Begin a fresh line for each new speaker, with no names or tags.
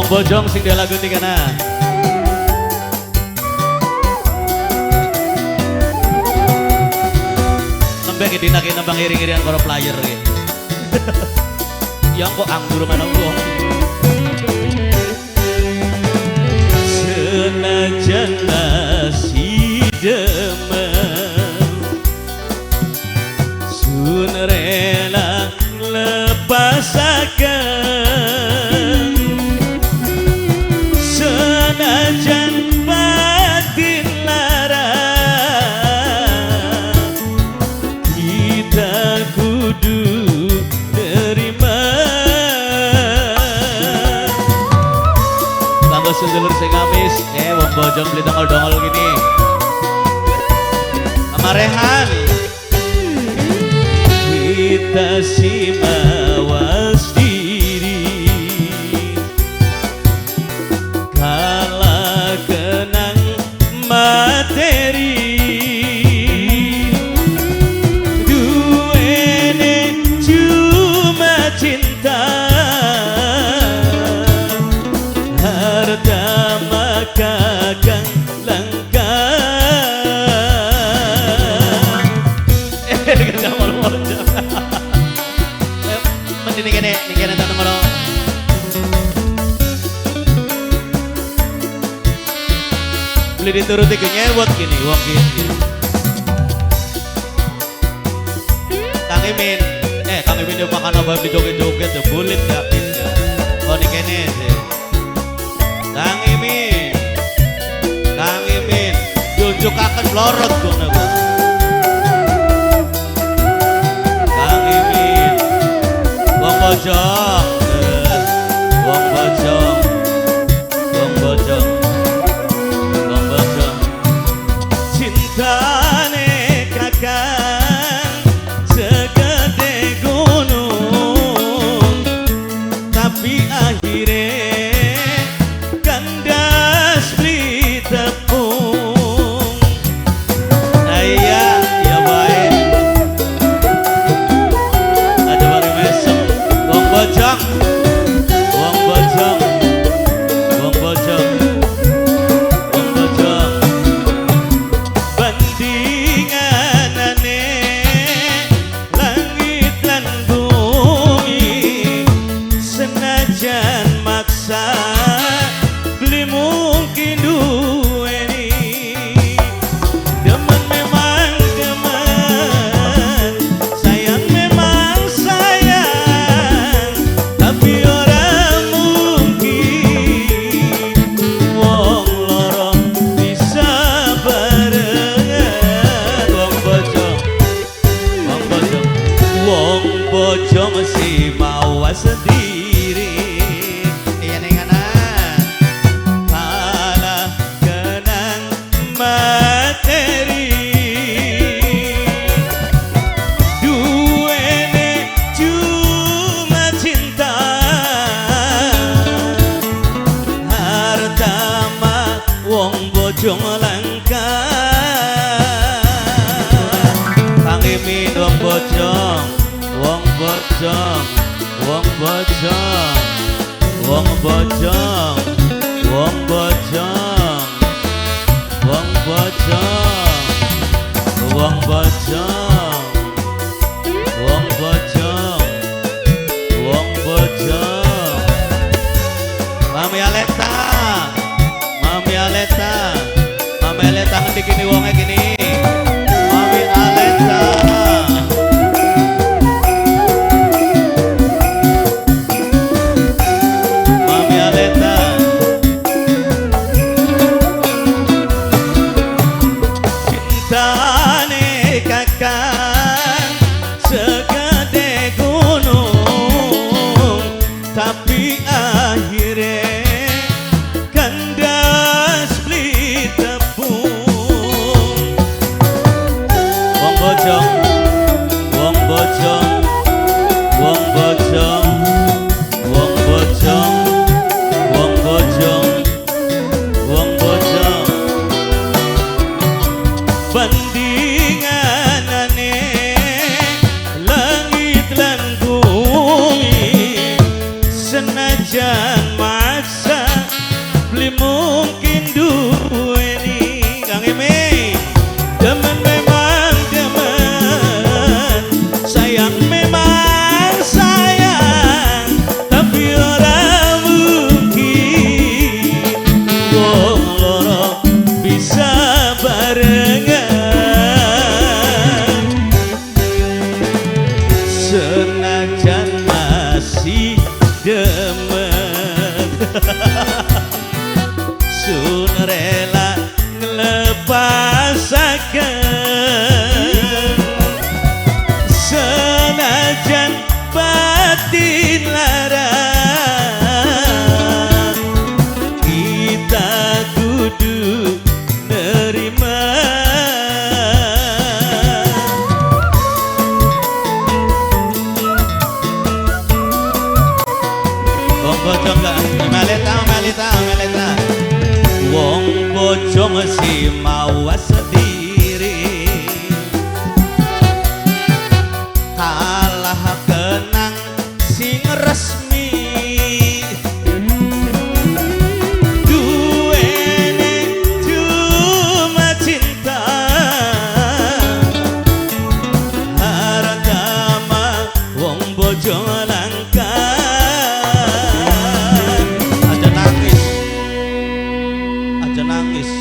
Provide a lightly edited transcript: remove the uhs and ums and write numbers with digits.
Wong Bojong sing dia lagu nih kana. Nembe ki dinake nembang iring-iringan karo player ki. Yang kok anggur mana wong. Senajan nasi demen sun rela lepasaken, senajan batin lara kita kudu nerima. Kanggo sedulur sing amis, wong Bojong beli dongol-dongol gini. Sama Rehan. Kita si mawas diri kalah kenang materi, duene cuma cinta, harta maka kang langka. Ini kene tangan ngono. Beli dituruti ke nyewot gini, wong gini. Kang Imin, Kang Imin dia makan apa beli joget-joget, ya bulit yakin ya. Oh ini kene sih. Kang Imin, Kang Imin, junjukaken blorot gono kok. Kang Imin, wong Bojong, wong Bojong, wong Bojong, wong Bojong. Cintane kakang segede gunung, tapi akhire kandas beli tepung. Iya, ya baik. Ada baru mesem. Wong Bojong, wong Bojong, wong Bojong, wong Bojong. Bandinganane langit lan bumi, senajan maksa beli mungkin duweni. Demen memang demen, sayang memang sayang, tapi ora mungkin wong loro bisa barengan. Wong Bojong, wong Bojong, wong Bojong si mawas diri. Iya ning kanan. Kalah kenang materi, duene cuma cinta, harta mah wong Bojong langka. Kang Imin wong Bojong, wong Bojong, wong Bojong, wong Bojong, wong Bojong, wong Bojong, wong Bojong, wong Bojong, wong Bojong. Mami Aleta, Mami Aleta, Mami Aleta ngendi kini wonge kini. Mami Aleta. Mami Aleta. Cintane kakang segede gunung, tapi akhire kandas beli tepung. Wong si mawas diri kalah kenang sing resmi duwene cuma cinta harta mah wong bojo langka. Aja nangis, aja nangis.